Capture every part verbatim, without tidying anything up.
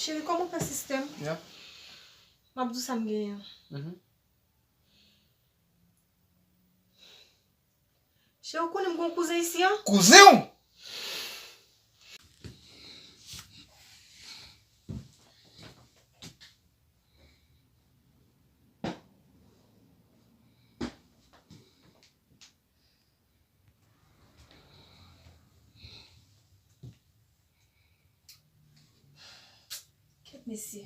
Cheri, kòman w fè sistèm? Yeah. M ap di w sa m genyen an. Mhm. Cheri, ou konnen m gen yon kouzen isi an? Kouzen w? Kèt mesye.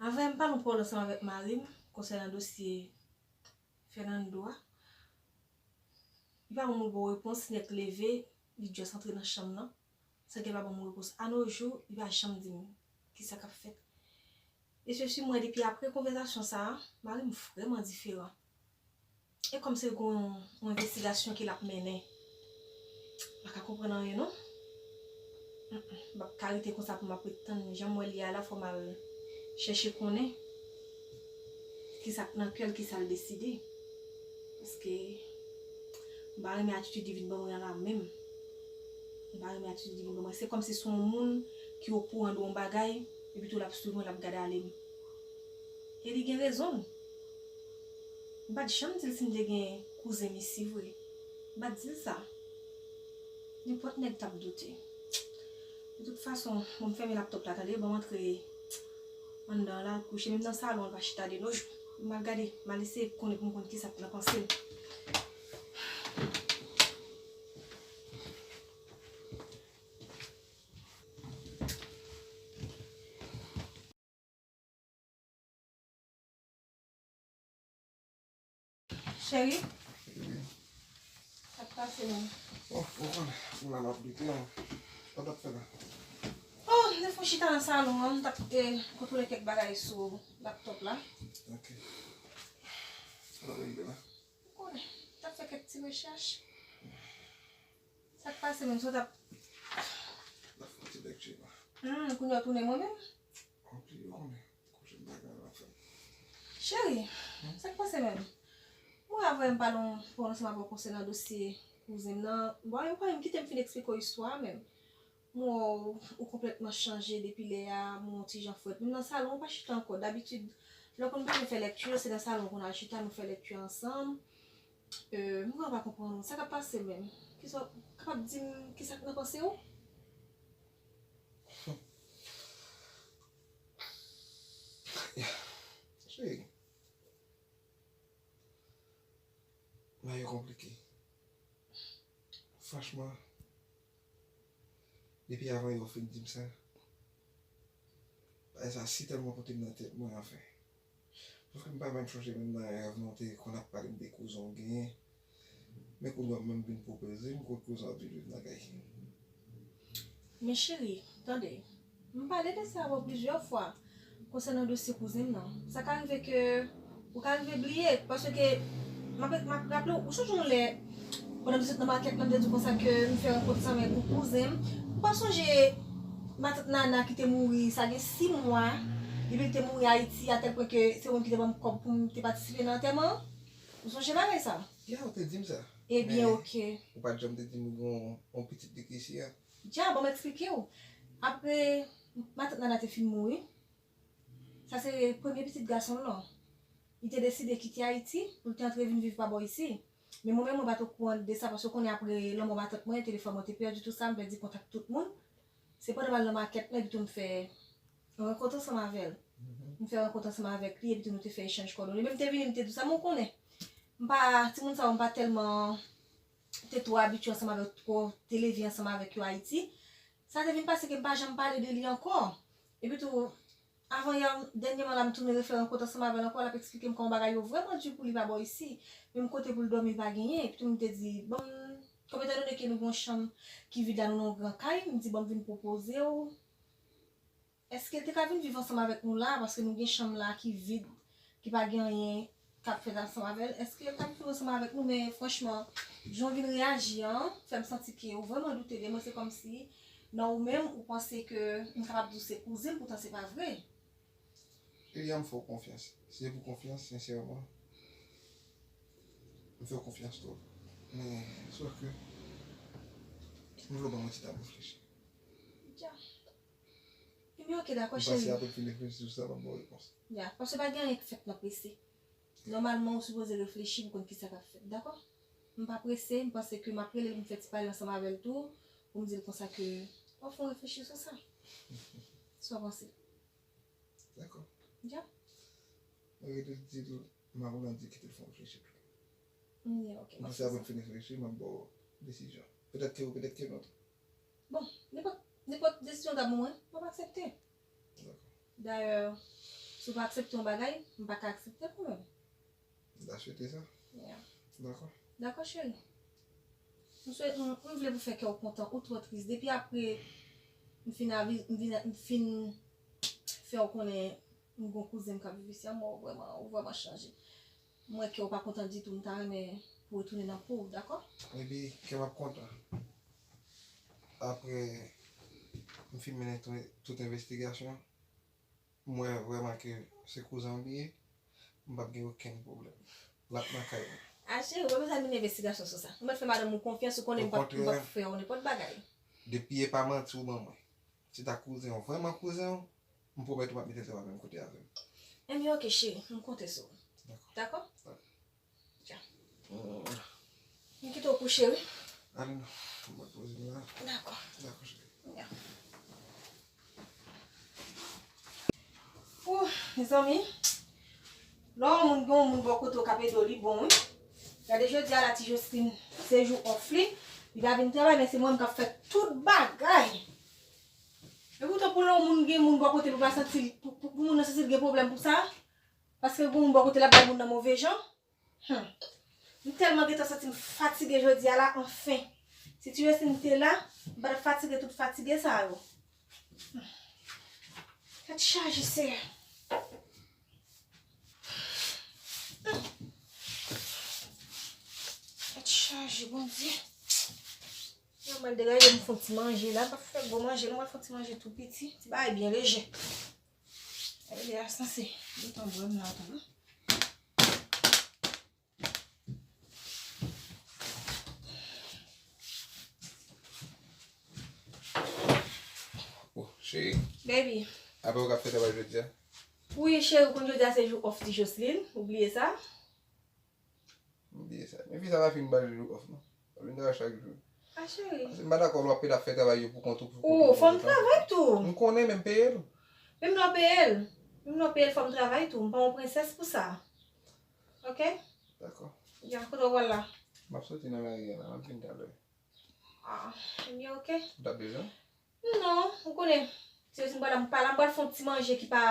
Avan m pale yon pawòl ansanm avèk mari m konsènan dosye Fernando a. Li pa ban mwen bon repons, nèk leve, li just antre nan chanm nan. San ke l pa ban mwen repons. A no jou, li pa janm di m kisa k ap fèt. E sesi mwen, depi apre konvèsasyon sa a, mari m vrèman diferan. E kòm se gon yon envestigasyon ke l ap mennen. M pa ka konprann anyen non. Mm, mm. M p ap ka rete konsa pou m ap ret tann jan m wè l ye a la, fò m al chèche konnen kisa k nan kè l, kisa l deside. Paske m pa renmen atitid li vin ban mwen an la menm. M pa renmen atitid li vin ban mwen. Se kòmsi se yon moun ki okouran de yon bagay, epi tou l ap swiv mwen, l ap gade ale m. E li gen rezon l. M pa t janm di l si m te gen kouzen m isi vre. M pa t di l sa. Nenpòt nèg t ap doute. De tout fason, bon, m fèmen laptòp la, tande, bon, m antre anndan la, kouche, menm nan salon, l pa chita de no jou. M al gade, m al eseye konnen pou m konn kisa k nan panse l. Cheri, sa k pase menm? Oh, ou konnen, m la m ap lite, non. Sa w t ap fè la? Oh, m te fon chita nan salon an, m t ap, eh, kontwole kèk bagay sou laptòp la. Ok. Sa w ap regle la? Ou konnen, m t ap fè kèk ti rechèch. Sa k pase menm, sa w t ap... L ap fè yon ti lèkti la. Hmm, kounye a w tounen mwen menm? Anpil, ou konnen. Kouche m pa gen anyen m ap fè. Cheri, sa k pase menm? Mwen avè m pale yon pawòl ansanm avè w konsènan dosye kouzen m nan. Bon, ou pa menm kite m fin eksplike w istwa a menm. Mwen wè w, ou konplètman chanje depi lè a, mwen wè w yon ti jan frèt. Menm nan salon, ou pa chita ankò. Dabitid, lè w konn bezwen fè lèkti, se nan salon w konn al chita, nou fè lèkti ansanm. Euh, m vrèman pa konprann ou. Sa k ap pase menm? Kisa, w kapab di m kisa k nan panse w? Cheri, bagay yo konplike. Franchman, depi avan yè w fin di m sa, bagay sa si tèlman pote m nan tèt mwen, anfen. Paske m pa menm chonje menm nan rèv nou te konn ap pale m de kouzen w genyen. Men kounye a w menm vin pwopoze m kot kouzen w ap vin viv nan kay. Men cheri, tande, m pale de sa avè w plizyè fwa konsènan dosye kouzen m nan. Sa ka rive ke ou ka rive bliye, paske m ap, m ap raple w, ou sonje yon lè, pandan m te sot nan makèt la, m te di w konsa ke m fè rankont ansanm avèk yon kouzen m. Ou pa sonje matant Nana ki te mouri, sa gen sis mwa, epi l te mouri Ayiti, atèl pwen ke se ou menm ki te ban m kòb pou m te patisipe nan antèman an? Ou sonje bagay sa? Ya, ou te di m sa. Ebyen, men oke. Ou pa t janm te di m gen yon pitit li ki isi a. Ya, bon, m eksplike w. Apre matant Nana te fin mouri, sa se premye pitit gason l lan. Li te deside kite Ayiti pou l te antre vin viv pa bò isi. Men mwen menm, mwen pa t okouran de sa, paske w konnen apre lanmò matant mwen, telefòn mwen te pèdi, tou sa, m pèdi kontak tout moun. Se pandan m al nan makèt la, epi tou m fè rankont ansanm avè l. Mhm. M fè rankont ansanm avèk li, epi tou nou te fè echanj kòdone. Men m te vini, m te di w sa, men w konnen. M pa, timoun sa yo, m pa tèlman te twò abitye ansanm avèk, twò te leve ansanm avèk yo Ayiti. Sa te vin pase ke m pa janm pale de li ankò. Epi tou, avan yè, dènyèman la, m tounen refè rankont ansanm avè l ankò, l ap eksplike m kòman bagay yo vrèman di pou li pa bò isi. Menm kote pou l dòmi, l pa genyen. Epi tou, m te di, bon, kòm etandone ke nou gen yon chanm ki vid la, nou nan yon gran kay, m di, bon, m vin pwopoze w. Èske l te ka vin viv ansanm avèk nou la? Paske nou gen chanm la ki vid, ki pa gen anyen k ap fèt ansanm avè l. Èske l t ap viv ansanm avèk nou? Men franchman, jan w vin reyaji an, fè m santi ke ou vrèman doute de mwen. Se kòmsi, nan ou menm, ou panse ke m kapab di w se kouzin m, poutan se pa vre. Elia, m fè w konfyans. Si se pou konfyans, sensèman, m fè w konfyans twòp. Men, sòf ke, m vle w ban mwen ti tan pou reflechi. Dja. Ebyen, ok, dakò, cheri. M panse apre m fin reflechi sou sa, m ap ba w repons. Ya, paske pa gen anyen k fèt nan prese. Nòmalman, ou sipoze reflechi pou konn kisa k ap fèt, dakò? M pa prese, m panse ke m ap rele l pou m fè ti pale ansanm avè l tou, pou m di l konsa ke w ap fè w reflechi sou sa. Sa w panse? Dakò. Ya. Mwen rete di l, m a Rolandi kite l fè w reflechi tou. Mm, ya, ok, m panse apre m fin reflechi, m ap ba w desizyon. Petèt ke wi, petèt ke non tou. Bon, nenpòt, nenpòt desizyon w ta ban mwen, m ap aksepte. Dakò. Dayè, si w pa aksepte yon bagay, m pa ka aksepte l kanmenm. M ta swete sa. Yeah. Dakò. Dakò, cheri. M swete, m, m vle pou fè kè w kontan, ou twò tris. Depi apre m fin avi, m vin, m fin fè w konnen m gon kouzen m k ap viv isi a, m wè w vrèman, ou vrèman chanje. M wè kè w pa kontan ditou, m ta renmen pou w retounen nan po w, dakò? Epi, kè m ap kontan. Apre m fin mennen tou, tout envestigasyon, m wè vrèman ke se kouzen w li ye, m p ap gen okenn pwoblèm. L ap nan kay mwen. A cheri, ou pa bezwen mennen envestigasyon sou sa. Ou mèt fè madanm ou konfyans, ou konnen m p ap, m p ap fè w nenpòt bagay. Depi e pa manti ou ban mwen. Si ta kouzen w, vrèman kouzen w, m pwomèt ou m ap mete l travay menm kote avè m. Ebyen, ok, cheri, m konte sou ou. Dakò. Dakò? Dakò. Tcha. M kite w kouche, wi. Ale non, m pral poze m la. Dakò. Dakò, cheri. Ya. Ou, mezanmi, lè yon moun gen yon moun bò kote w k ap ede w, li bon, wi. Gade jodi a la, ti Joseline, se jou off li, li pa vin travay, men se mwen menm k ap fè tout bagay. E poutan pou lè yon moun gen moun bò kote l, pou pa santi, pou, pou, pou moun nan santi l gen pwoblèm pou sa, paske l gen moun bò kote l, l ap bay moun nan move jan. Hmm. M tèlman gentan santi m fatige jodi a la, anfen. Si ti Joseline te la, m pa t ap fatige tout fatige sa yo. Hmm. Tèt chaje, Seyè. Hmm. Tèt chaje, Bondye. Yo, mwen degaje m fè yon ti manje la, m pa fè gwo manje, non, mwen fè yon ti manje tou piti, ti bagay byen lejè. Gade lè a sanse gentan bwè m la tou, wi. Oh, cheri. Baby. Apa w k ap fè travay jodi a? Wi, cheri, ou konn jodi a se jou off ti Joseline, ou bliye sa? M bliye sa. Men fi sa pa fin ba l jou off non. L ap vin travay chak jou. A cheri. Paske m pa dakò lè w ap pede ap fè travay yo pou kont ou, pou kont ou, pou kont ou. Fò m travay tou. M konnen, men m peye l. Menm lè w peye l, menm lè w peye l, fò m travay tou. M pa yon prensès pou sa. Ok? Dakò. Ya, kote w pral la? M ap soti nan lari a la, m ap vin talè. Ah, ebyen, ok. Ou t ap bezwen? Non, ou konnen, se si m pral, m pral, m pral fè yon ti manje ki pa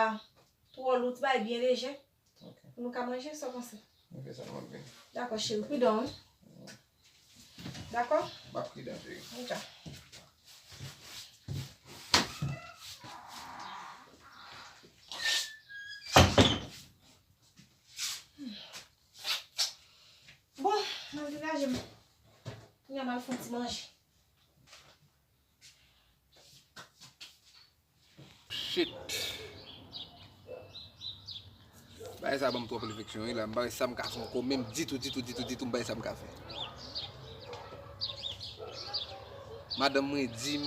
twò lou, ti bagay byen lejè. Ok. Pou nou ka manje, sa w panse? Ok, sa m ap vini. Dakò, cheri, pridan, wi. Dakò? M ap pridan, cheri. Ok. Bon, m al degaje m. Kounye a m al fè yon ti manje. Shit. Bagay sa ban m twòp refleksyon, wi, la. M pa wè sa m ka fè ankò, menm ditou, ditou, ditou, ditou, m pa wè sa m ka fè. Madanm mwen di m,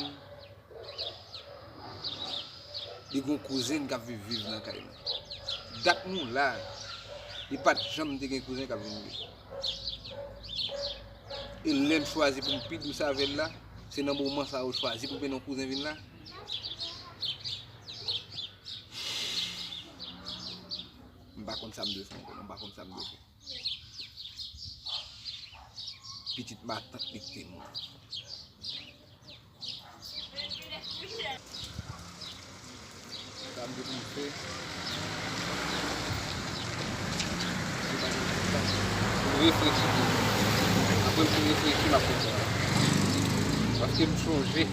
li gon kouzen k ap viv, viv nan kay mwen. Dat nou la, li pa t janm te gen kouzen k ap vin viv. E lè m chwazi pou m pi dous avè l la, se nan moman sa yo chwazi pou m mennen yon kouzen vin la. M pa konn sa m dwe fè ankò, m pa konn sa m dwe fè. Pitit matant li te mouri. Sa m te pou m fè, se pa yon ti tan pou m reflechi tou. Apre m fin reflechi, m ap konprann. Paske m chonje,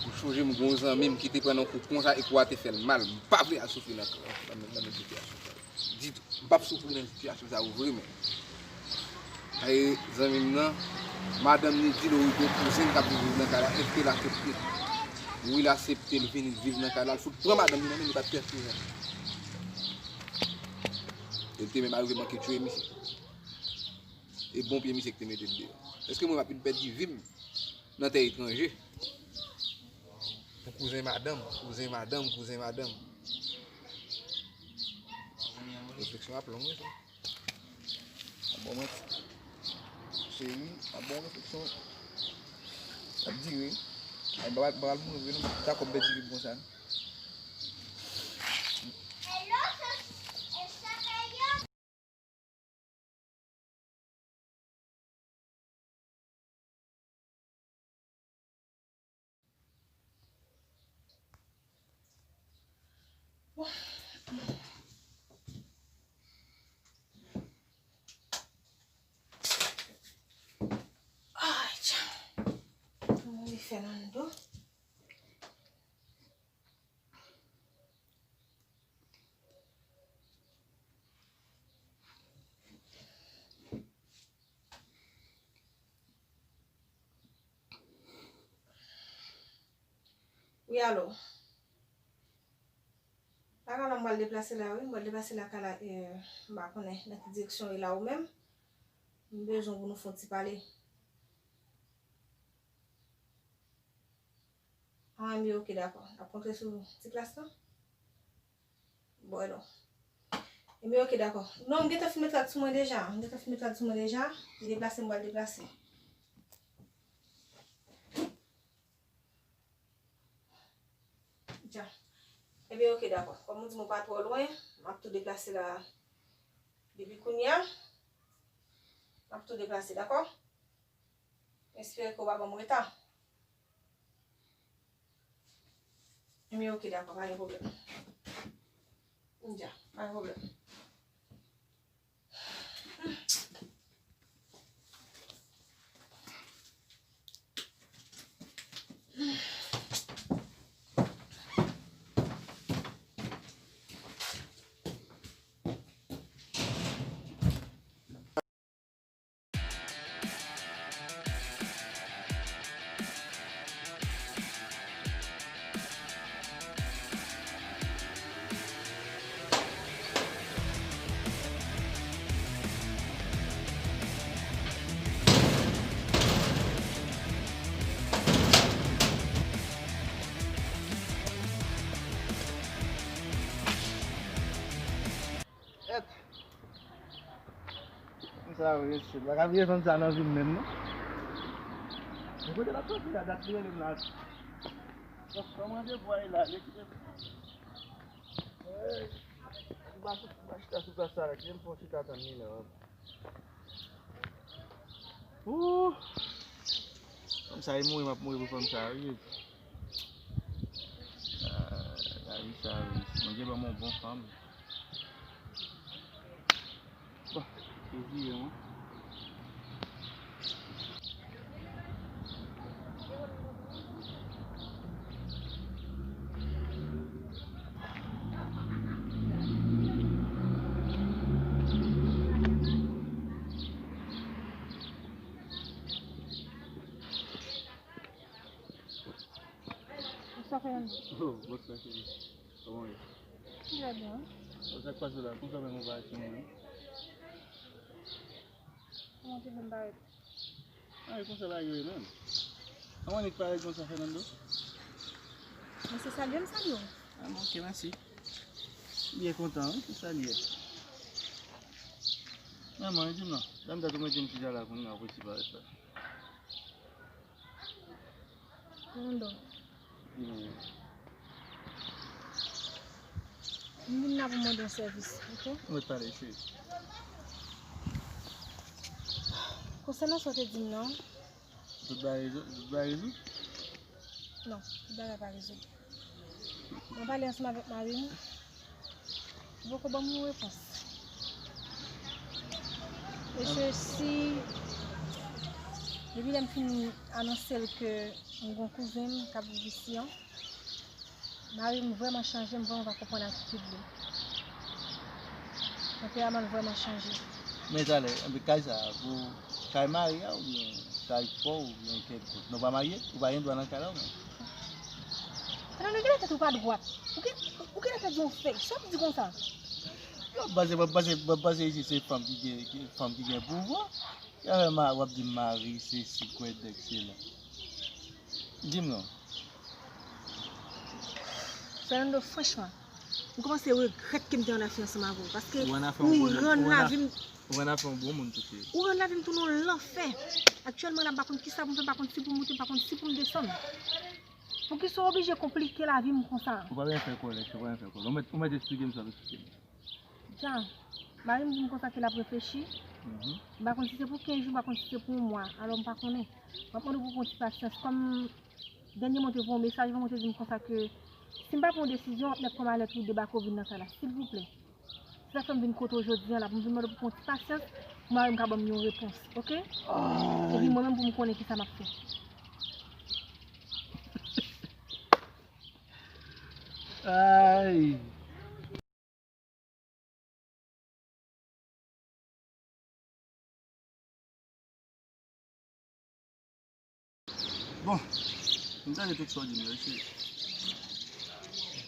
m chonje m gen yon zanmi m ki te pran nan kou konsa e kou a te fè l mal. M pa vle al soufri nan, nan, nan menm sitiyasyon sa yo. Ditou. M p ap soufri nan sitiyasyon sa yo vre, men. Ay, zanmi m nan, madanm li di l, wi, gon kouzen k ap vin viv nan kay la, èske l aksepte? Wi, l aksepte, l vin viv nan kay la, l fout pran madanm li nan men, li pa t kè kouzen. E l te menm arive manke tiye misye. E bon pye misye ki te mete l deyò. Èske mwen m ap vin pèdi vi m nan tè etranje? Kouzen madanm, kouzen madanm, kouzen madanm. Refleksyon ap long wi frè. Ap bon mwen. Cheri, ap bon refleksyon. Ap dire. Ay, ba ba ba mouri non. Ta kòm pèdi konsa. Ay, tcha. Mwen fè nan do. Wi, alo. Lakay la, m pral deplase la, wi. M pral deplase lakay la, e, m pa konnen nan ki direksyon e la ou menm. M bezwen pou nou fè yon ti pale. Ah, ebyen, oke, dakò. N ap kontre sou ti plas lan? Bon, alò. Ebyen, oke, dakò. Non, m gentan fin met rad sou mwen deja. M gentan fin met rad sou mwen deja. Li deplase, m pral deplase. Dja. Ebyen, oke, dakò. Kòm ou di m ou pa twò lwen, m ap tou deplase la. Depi kounye a, m ap tou deplase, dakò? M espere ke w pa ban m reta. Ebyen, oke, dakò, pa gen pwoblèm. Dja, pa gen pwoblèm. Èt. Konsa yo resi. Pa ka vin desann sa nan vi m menm, non. Mwen kote l ap soti la, dat li rele m la. Kòman de vwa e la, li kite. Hey. Ou pa sou, ou pa chita sou plas sa la, kite m fè yon chita tann li la. Ooh. Fanm sa e mouri, m ap mouri pou fanm sa, wi. Ah, lavi sa, wi. Bondye ban m yon bon fanm. Bon, se vire, wi. Sa fè yon... Oh, bonswa, cheri. Kòman w ye? Trè byen. Bon, sa k pase la? Konsa menm ou parèt sou mwen, wi. Kòman w te fè m parèt? Ah, e konsa bagay yo ye menm. Kòman nèg parèt konsa, Fernando? Men se salye m salye w. Ah, bon, ok, mèsi. M byen kontan, wi, se salye. Manman, di m non. Dam dat ou mete m ti jan la kounye a, ou pwenti parèt la. Fernando. Di m. M vin la pou mande yon sèvis, ok? Mwen pale, cheri. Konsènan sa w te di m nan. Tout bagay rezo-, tout bagay rezoud? Non, tout bagay pa rezoud. Mwen pale ansanm avèk mari m. Li poko ban m yon repons. Mesye, si, depi lè m fin anonse l ke m gon kouzen m k ap viv isi an, mari m vrèman chanje, m vrèman pa konprann atitid li. Tanperaman l vrèman chanje. Men talè, anben kay sa a, pou kay mari a oubyen kay pa w oubyen kèlkonk? Non, w pa marye, ou pa gen dwa nan kay la ou menm. Fernando, gen nan tèt ou pa dwat. Ou gen, ou gen nan tèt yon fèy. Sa w ap di konsa? Yo, w ap panse, w ap panse, w ap panse isi se fanm ki gen, ki, fanm ki gen pouvwa. Ki afè ma-, w ap di m mari, sesi, kwèdèk, sela. Di m non. Fernando, franchman, m kòmanse regrèt ke m te annafè ansanm avè w, paske ou rann lavi m, ou rann lavi m tounen yon lanfè. Aktyèlman la, m pa konn kisa pou m fè, m pa konn si pou m moute, m pa konn si pou m desann. Poukisa w oblije konplike lavi m konsa? Ou pa bezwen fè kòlè, ou pa bezwen fè kòlè. Ou mèt, ou mèt esplike m sa w eksplike m. Dja, mari m di m konsa ke l ap reflechi. M pa konn si se pou kenz jou, m pa konn si se pou yon mwa. Alò, m pa konnen. M ap mande w pou w pran ti pasyans. Kòm dènye mwen te voye yon mesaj, mwen te di m konsa ke si m pa pran yon desizyon, w ap mèt pran malè tou de bako vin nan kay la, silvouplè. Se sa k fè m vin kote w jodi a la, pou m vin mande w pou w pran ti pasyans, pou mari m ka ban m yon repons, oke? Epi mwen menm pou m konnen kisa m ap fè. Ay. Bon, m tande tout sa w di m yo, wi, cheri.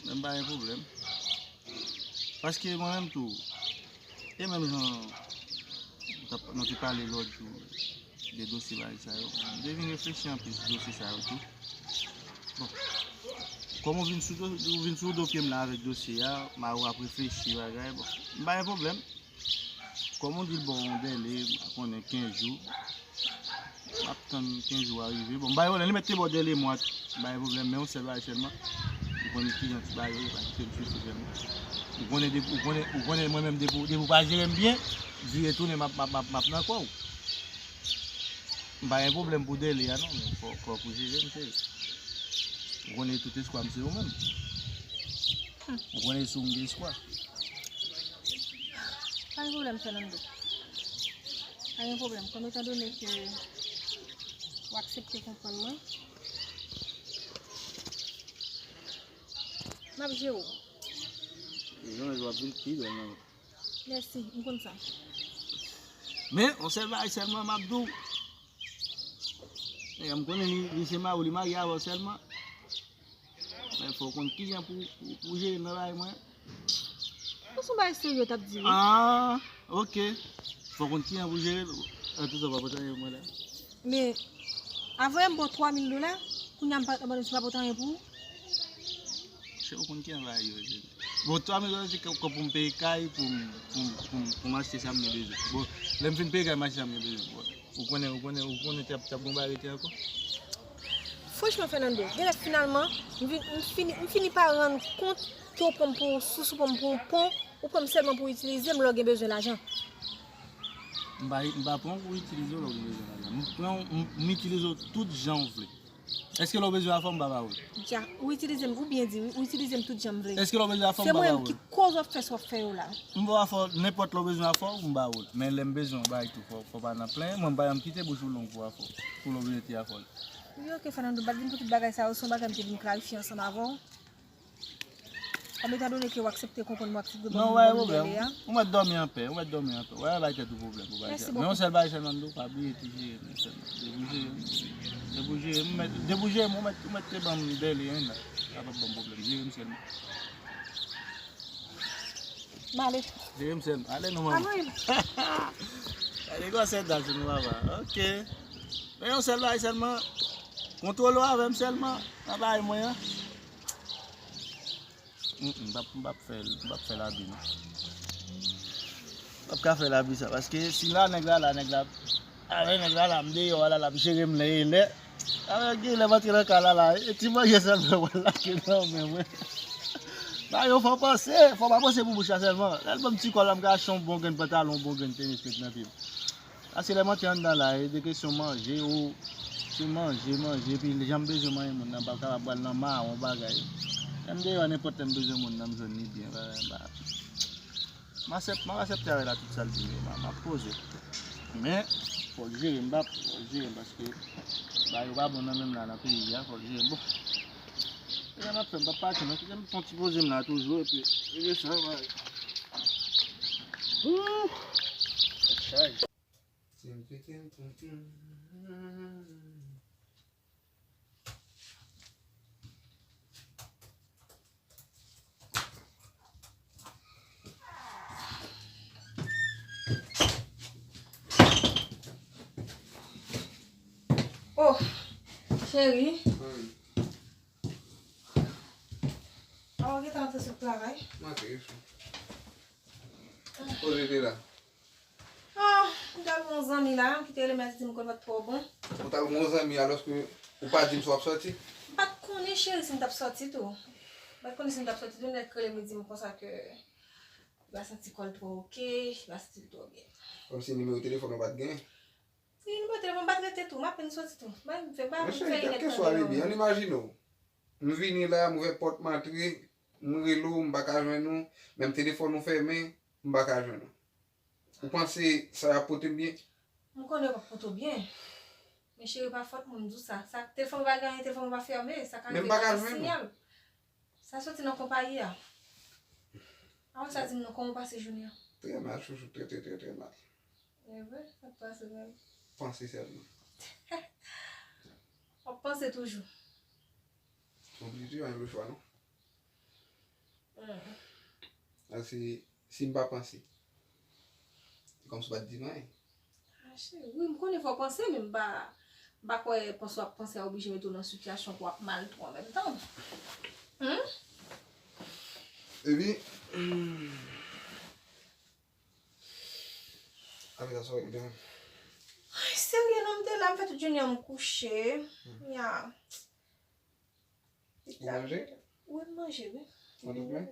Men m pa gen pwoblèm. Paske mwen menm tou, e menm jan nou t ap, nou te pale lòt jou de dosye bagay sa yo, m te vin reflechi anpil sou dosye sa yo tou. Bon, kòm ou vin sou do, ou vin sou do pye m la avèk dosye a, m a wè w ap reflechi bagay, bon, m pa gen pwoblèm. Kòm ou di l ba w yon dèle, m pa konnen kenz jou. M ap tann kenz jou a rive. Bon, m bay pwoblèm, li mèt te ba w dèle mwa, m bay pwoblèm, men yon sèl bagay sèlman. Ou konnen kijan ti bagay yo ye, pa kite m soufri sèlman. Ou konnen depi, ou konnen, ou konnen mwen menm depi, depi w pa jere m byen, vire tounen m ap, m ap, m ap, m ap nan kò w. M pa gen pwoblèm pou dèle a non, men fò, fò w jere m, cheri. Ou konnen tout espwa m se ou menm. Ou konnen sou m gen espwa. Pa gen pwoblèm, Fernando. Pa gen pwoblèm. Kòm etandone ke w aksepte konprann mwen, m ap jere w. Jan w ap vin pi bèl nan. Mèsi, m konn sa. Men, yon sèl bagay sèlman m ap di w. Nèg la, m konnen li, li se mari w, li marye avè w sèlman. Men fò w konn kijan pou, pou, pou jere nan bagay mwen. Ou se yon bagay serye w t ap di, wi. Ah, ok. Fò w konn kijan pou jere l. An tou sa, w pa pote anyen pou mwen la. Men, avan yè m ba w twa mil dola, kounye a m pa, m pa pote anyen pou ou. Cheri, ou konn kijan bagay yo ye. Bon, twa mil dola se kòb pou m peye kay, pou m, pou m, pou m, pou m achte sa m gen bezwen. Bon, lè m fin peye kay, m achte sa m gen bezwen. Bon. Ou konnen, ou konnen, ou konnen t ap, t ap gon bagay rete ankò? Franchman, Fernando, genlè finalman, m vin, m fini, m fini pa rann kont ke w pran m pou yon sous, ou pran m pou yon pon, ou pran m sèlman pou itilize m lè w gen bezwen lajan. M pa, m pa pran w pou itilize w lè w gen bezwen lajan. M pran w, m, m itilize w tout jan w vle. Èske lè w bezwen afè w, m pa ba ou l? Dja, ou itilize m, ou byen di wi, ou itilize m tout jan m vle. Èske lè w bezwen afè w, m pa ba ou l? Se mwen menm ki koz w ap fè sa w ap fè yo la. M ba w afè w, nenpòt lè w bezwen afè w, m ba ou l. Men lè m bezwen yon bagay tou, fò, fò w pa nan plenyen. Mwen, m pa janm kite bouch ou long pou afè w. Pou lè w bezwen ti afè w. Wi, ok, Fernando, m pa t vin pou tout bagay sa yo, se yon bagay m te vin klarifye ansanm avè w. Kòm etandone ke w aksepte konprann mwen, aksepte ban m dèle a. Non, pa gen pwoblèm. Ou mèt dòmi anpè, ou mèt dòmi anpè. Ou pa bay tèt ou pwoblèm pou bagay sa. Mèsi bokou. Men yon sèl bagay sèlman, m di w, pa bliye ti jere m sèlman. Depi w jere m, depi w jere m, ou mèt, depi w jere m, ou mèt, ou mèt te ban m dèle, en, la. Sa p ap ban m pwoblèm. Jere m sèlman. M ale. Jere m sèlman. Ale non, manman. Anmwey. Gade gwosè dal sou nou, papa. Ok. Men yon sèl bagay sèlman. Kontwole w avè m sèlman. Nan bagay mwen an. Mm, mm, m p ap, m p ap fè, m p ap fè labi, non. M p ap ka fè labi sa, paske si la nèg la, la nèg la, avè nèg la, la m deyò a, la, la m jere m lè e lè. Avè gen lè m antre nan kay la, la, e ti manje sèlman mwen lage nan men mwen. Ba yo fò panse, fò pa panse pou bouch la sèlman. Lè l ban m ti kòb la, m ka achte yon bon grenn pantalon, yon bon grenn tenis, met nan pye m. Paske lè m antre anndan la, e de kesyon manje, ou se manje, manje, epi jan m bezwen manje moun nan, m p ap kapab pral nan mawon bagay. Lè m deyò, nenpòt lè m bezwen moun nan, m jwenn li byen, ba, ba. M aksep-, m ap aksepte avè l a tout sa l di m yo, m a, m ap poze. Men, fò l jere m, m p ap, fò l jere m, paske bagay yo pa bon nan men m la, nan peyi a, fò l jere m. Bon. Kisa m ap fè, m p ap pati non, kite m pran ti poze m la toujou, epi, epi sa, bagay. Ooh! Tèt chaje. Oh, cheri. Wi. Ou gentan antre sou travay? M antre, wi. Kote te la? Ah, m t al wè yon zanmi la, ki te rele m, li di m kò l pa t twò bon. Ou t al wè yon zanmi alòske ou pa di m si w ap sòti? M pa t konnen, cheri, si m t ap sòti tou. M pa t konnen si m t ap sòti tou, nèg rele m, li di m konsa ke li pa santi kò l twò oke, li pa santi l twò byen. Kòmsi nimewo telefòn ou pa t genyen? Wi, nimewo telefòn m pa t rete tou, m apenn soti tou. Mwen, m fè, m pa vin fè inèdtan deyò. Cheri, kèlkeswa, baby, ann imajine w. M vini la, m ouvè pòt, m antre, m rele w, m pa ka jwenn ou, menm telefòn ou fèmen, m pa ka jwenn ou. Ou panse sa y ap pote m byen? M konnen yo p ap pote w byen. Men cheri, pa fòt mwen, m di w sa. Sa, telefòn mwen pa gen anyen, telefòn mwen pa fèmen, sa ka rive pa gen siyal. Sa soti nan konpayi a. Avan sa, di m non, kòman w pase jounen an? Trè mal, chouchou, trè, trè, trè, trè mal. E vre? Sa k pase menm? Panse sèlman. W ap panse toujou? Oblije, pa gen lòt chwa non. Paske si m pa panse, se kòmsi w pa t di m anyen. Ah, cheri, wi, m konnen fò w panse, men m pa, m pa kwè panse w ap panse a oblije mete w nan sitiyasyon pou w ap mal tou an menm tan. Humm? Epi, apre sa, sa w regle menm? Ay, serye non, m te la, m fè tout jounen an, m kouche. Ya. Ou manje? Wi, m manje, wi. Ou tout men?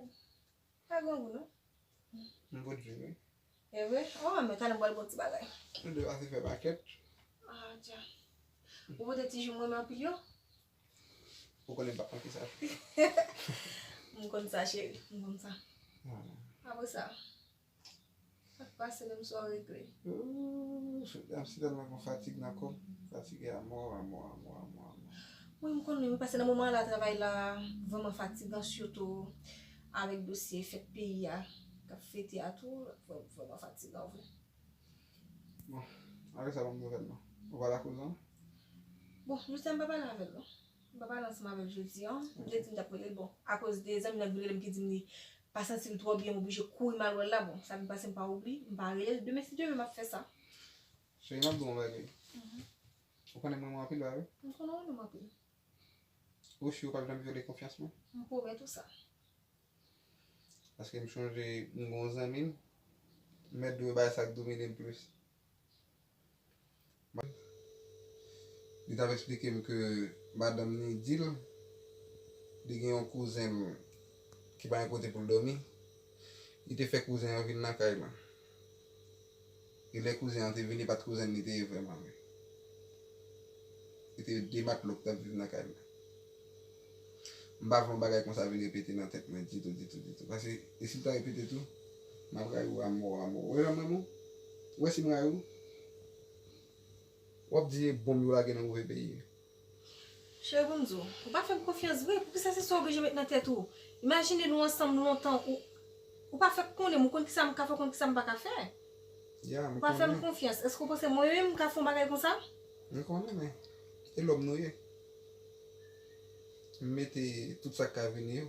Pa grangou non. M pot vin wi. E vre? Oh, men talè m pral ba w ti bagay. Nou dwe pase fè makèt. Ah, dja. Ou pote ti jou m renmen anpil yo? Ou konnen m p ap manke sa. M konn sa, cheri. M konn sa. Apre sa, sa k pase menm sa w regle? Ooh, m si tèlman gon fatig nan kò m. Fatige amò, amò, amò, amò, amò. Wi, m konnen, wi, paske nan moman an la, travay la vrèman fatigan, sitou avèk dosye fèt peyi a k ap fete a tou, vrè- vrèman fatigan vre. Bon, apre sa, ban m nouvèl non. Ou pale ak kouzen w? Bon, jodi a m pa pale avè l non. M pa pale ansanm avè l jodi a. M te di m t ap rele l, bon, akoz de zanmi nan k vin rele m ki di m li pa santi l twò byen, m oblije kouri m al wè l la. Bon, sa vin pase m pa oubli, m pa rele l. Demen, si Dye vle, m ap fè sa. Cheri, m ap di w yon bagay. Ou konnen m renmen w anpil, pa vre? M konnen w renmen m anpil. Ou si ou p ap janm vyole konfyans mwen? M pwomèt ou sa. Paske m chonje m gen yon zanmi m, m mèt dwe bay sa k domine m plis. Li t ap eksplike m ke madanm ni di l, li gen yon kouzen l ki pa gen kote pou l dòmi, li te fè kouzen an vin nan kay la. E lè kouzen an te vini, pa t kouzen li te ye vrèman vre. Li te de matlo k t ap viv nan kay la. M pa vle yon bagay konsa vin repete nan tèt mwen ditou, ditou, ditou. Paske, e si l ta repete tou, m ap rayi w amò, amò. Ou wè jan m renmen w? Ou wè si m rayi w? W ap di e bonm yo lage nan move peyi. Cheri, pou m di w, ou pa fè m konfyans vre. Poukisa se sa w oblije met nan tèt ou? Imajine nou ansanm lontan, ou, ou pa fèk konnen m, ou konn kisa m ka fè, ou konn kisa m pa ka fè. Ou pa fè m konfyans. Èske w panse mwen menm m ka fè yon bagay konsa? M konnen, men e lòm nou ye. M mete tout sa k ka vini yo.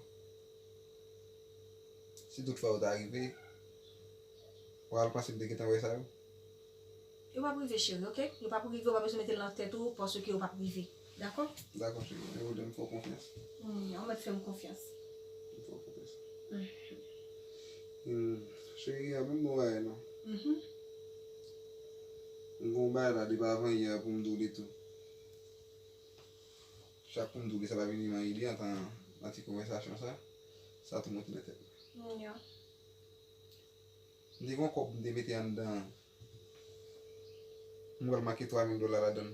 Si toutfwa yo ta rive, w al panse m te gentan wè sa yo? Yo p ap rive, cheri, oke? Yo p ap rive, ou pa bezwen mete l nan tèt ou, paske yo p ap rive. Dakò? Dakò, cheri. Mwen vle m fè w konfyans. Wi, ou mèt fè m konfyans. M fè w konfyans. Cheri, a menm bon bagay non. M gen yon bagay la depi avan yè pou m di w li tou. Chak pou m di w li, sa pa vini nan ide an tan nan ti konvèsasyon sa, sa tou monte nan tèt mwen. M te gen yon kòb m te mete anndan an. M wè l make twa mil dola ladan l.